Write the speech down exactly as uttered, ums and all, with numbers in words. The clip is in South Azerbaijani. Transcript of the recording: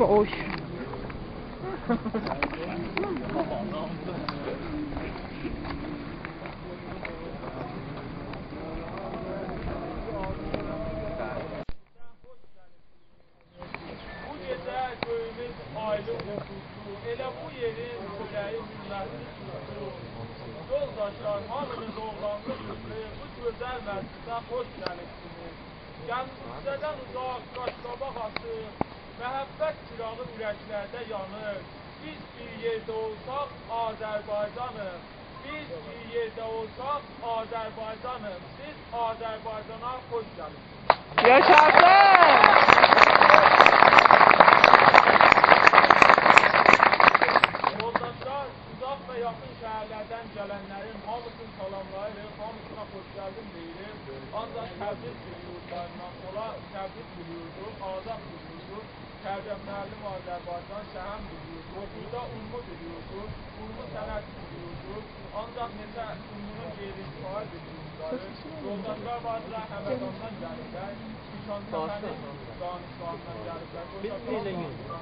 اوش. بو گئجه گؤیوموز آیلی اولدو، ائله بو یئرین چؤره‌یی قیمتلی دوزدو. یولداشلار، هامینیز اوغلانلیق اوزرو بو گؤزل مجلیسه خوش گلیبسینیز. گلدیگیمیزدن اوزاق، قاش-قاباق آچیق، محبت چیراغی اورکلرده یانیر. بیز بیر یئرده اولساق آذربایجانیق. بیز بیر یئرده اولساق آذربایجانیق. سیز آذربایجانا خوش گلیبسینیز. یاشاسین! یولداشلار، اوزاق و یاخین شهرلردن گلنلرین هامیسینی سلاملاییریق، هامیسینا خوش گلدین دئییریک. آنجاق تبریز بیر یوردوندان، اونا تبریز بیر یوردو، آزاد بیر یوردو. کردن معلم آذربایجان، سهم بیر یوردو، بورادا اورمو بیر یوردو، اورمو صنعتی بیر یوردو. آنجاق نئچه اورمونون غیر انتفاعی بیر یوردو. یولداشلار واردیلار، همداندان گلیبلر، شیشان‌تپه‌نین دانشگاهیندان گلیبلر. بیز بیر ده یوردو.